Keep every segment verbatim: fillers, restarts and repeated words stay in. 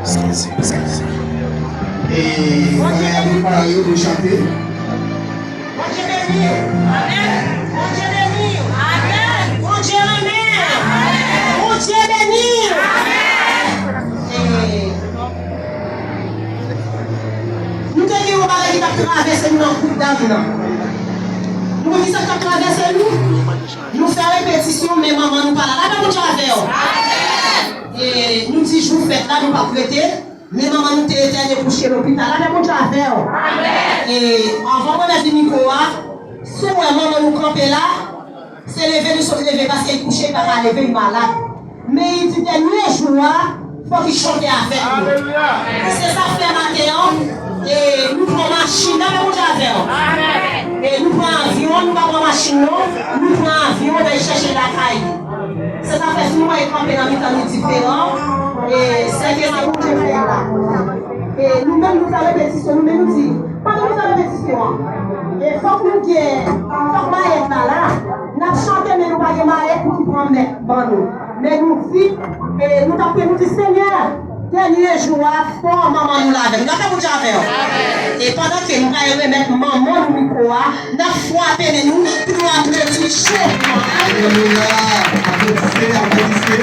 Mèsi, mèsi, mèsi. E, pandan y ap prepare yo pou chante. Bondye beni w. Amèn. Bondye beni w. Amèn. Bondye renmen w. Amèn. Bondye beni w. Amèn. E, nou te gen yon bagay ki t ap travèse nou nan gwoup dam nan. Nou konn ki sa k t ap travèse nou? Nou fè repetisyon, men manman nou pa la. Lapè Bondye avè w. E nou di jou fèt la, nou p ap rete, men manman nou te etène kouche lopital. Lapè Bondye avè w. E anvan mwen mèt li mikwo a, si w wè manman nou kanpe la, se leve li sot leve, paske li kouche, li pa ka leve, li malad. Men li di dènye jou a, fòk li chante avèk nou. Alelouya. Se sa k fè maten an, e nou pran machin, lapè Bondye avè w. Amèn. E nou pran avyon, nou pa pran machin non, nou pran avyon, n al chèche l lakay li. Se sa k fè si nou wè l kanpe nan mitan nou diferan, e se ke se Bondye k fè l la. E nou menm nou fè repetisyon, nou menm nou di, pandan nou fè repetisyon an, e fòk nou gen, fòk mayèt la la. N ap chante, men nou pa gen mayèt pou ki pran mèt ban nou. Men nou di, e nou t ap priye, nou di, Senyè, dènye jou a, fò manman nou la avè nou. Lapè Bondye avè w. E pandan ke nou pral remèt manman nou mikwo a, n ap frape men nou pou nou aplodi Jewova. Alelouya! Aplodise, aplodise.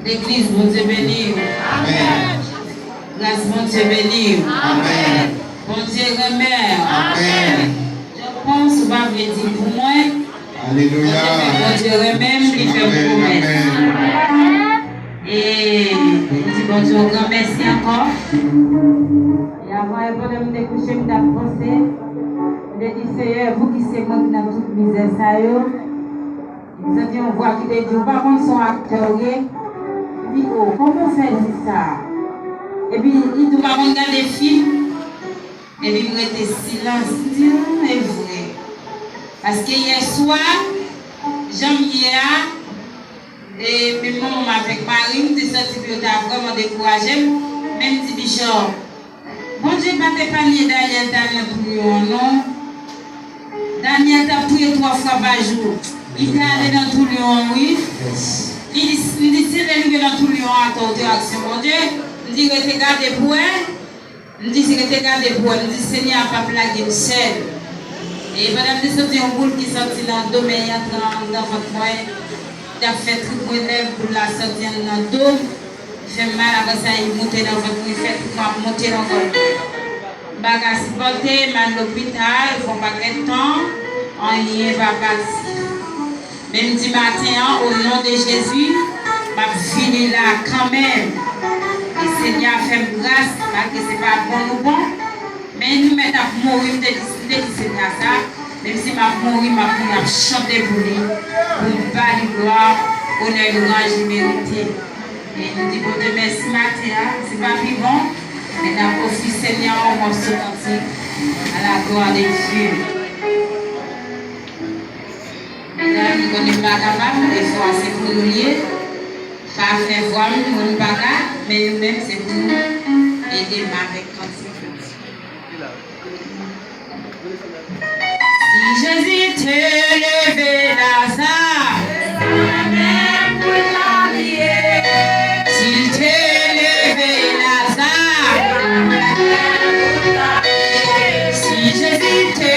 Legliz, Bondye beni w. Amèn. Gras, Bondye beni w. Amèn. Bondye renmen w. Amèn. Jòb, si w pa vle di pou mwen, Alelouya. Bondye fè, Bondye renmen m, li fè m pwomès. Amèn. E m di Bondye yon gran mèsi ankò. E avan, e pandan m te kouche, m t ap panse, m te di, Seyè, pou ki se mwen ki nan tout mizè sa yo? M santi yon vwa ki te di, ou pa konn se yon aktè w ye? M di, o, kòman w fè di sa? Epi li di, ou pa konn gade fim? Epi m rete silans. M di, hmm, e vre. Paske yè swa, jan m ye a, e menm manman m avèk mari m, m te santi pou yo ta vrèman dekouraje m. Men m di, Bichòp, Bondye pa t epanye Danyèl t al nan twou lyon an, non. Danyèl t ap priye twa fwa pa jou. Li t ale nan twou lyon an, wi. Li di, m di, se lè li rive nan twou lyon an, atò, w te aksyon Bondye. M di, rete gade pou wè. M di, rete gade pou wè. M di, Senyè a p ap lage m sèl. E pandan m te santi yon boul ki sòti nan do, men li antre anndan vant mwen. T ap fè trip mwen lèv, boul la sòti anndan do m. Fè m mal, apre sa, li monte nan vant mwen, fè trip mwen ap monte nan vant mwen. M pa ka sipòte, m al lopital, fè yon pakèt tan, anyen pa pase. Men m di maten an, o non de Jezi, m ap vini la kanmenm. E Senyè a fè m gras, malgre se pa bon nou bon, men nou mèt ap mouri, m te di, m te di Senyè a sa, menm si m ap mouri, m ap mouri ap chante pou li, pou m ba li glwa, onè, lwanj li merite. E nou di Bondye mèsi maten an, se pa pi bon, men n ap ofri Senyè a yon mòso kantik à la gloire de Dieu. Medam, nou konnen m pa kapab, efò a se pou nou l ye. Pa fè vwa m, mwen m pa ka, men nou menm se pou nou ede m avèk kantik yo. Si Jezi te leve Lazare, si l te leve Lazare, si Jezi te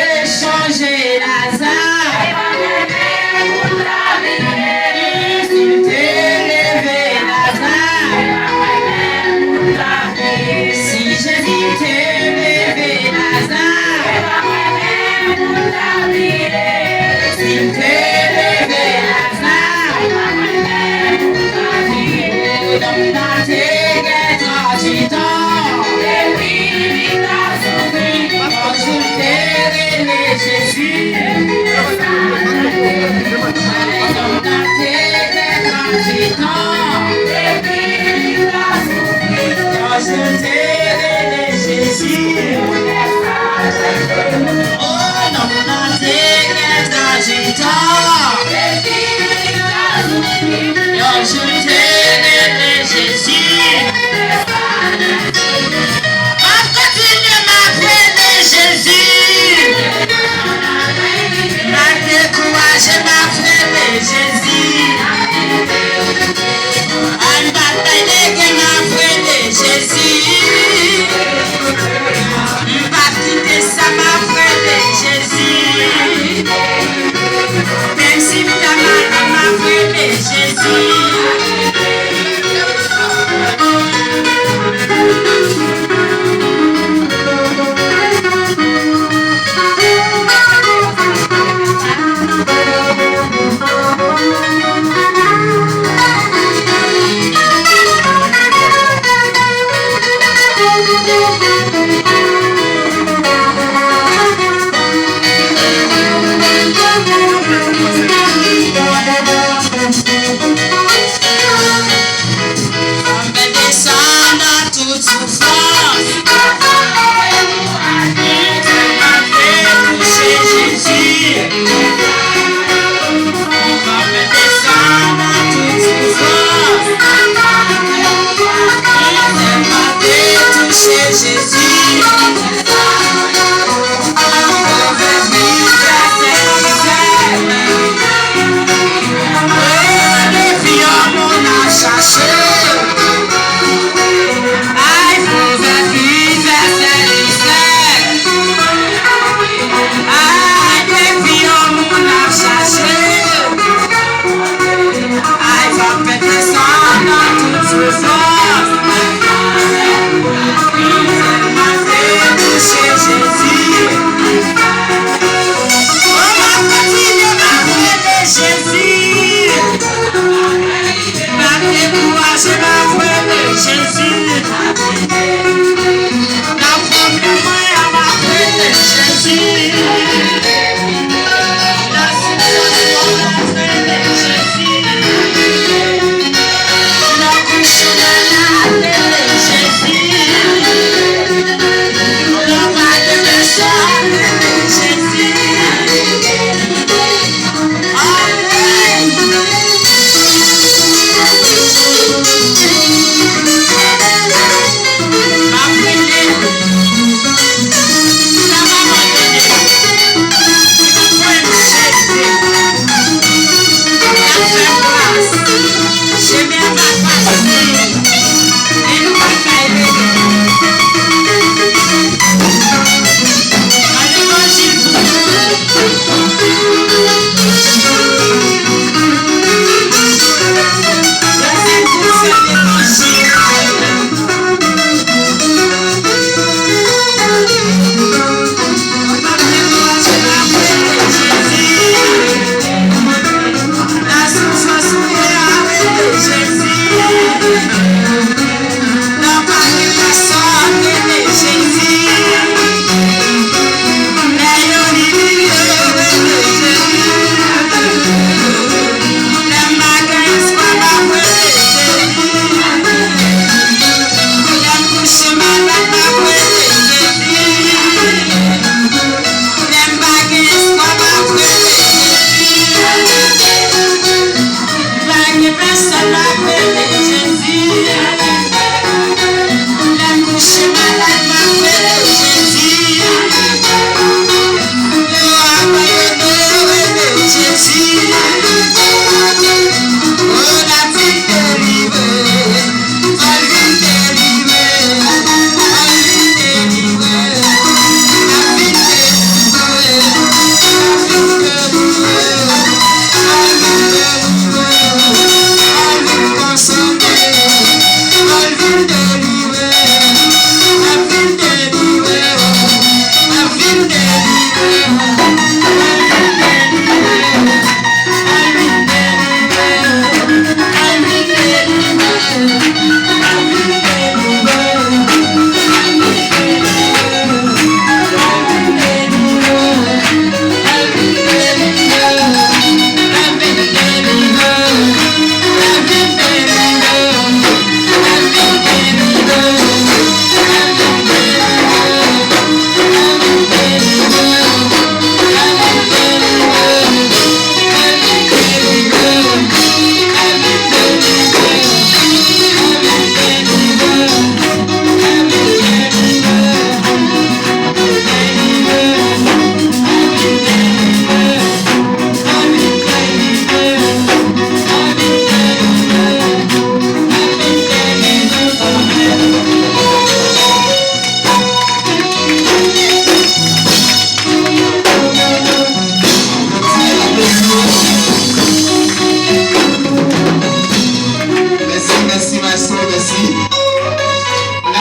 Nonm nan te gen tranntuit an. Epi li t ap soufri. Yon jou l te rele Jezi. Nonm nan te gen tranntuit an. Epi li t ap soufri. Yon jou l te rele Jezi. O, nonm nan te gen tranntuit an. Yon jou l te rele Jezi.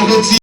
jodi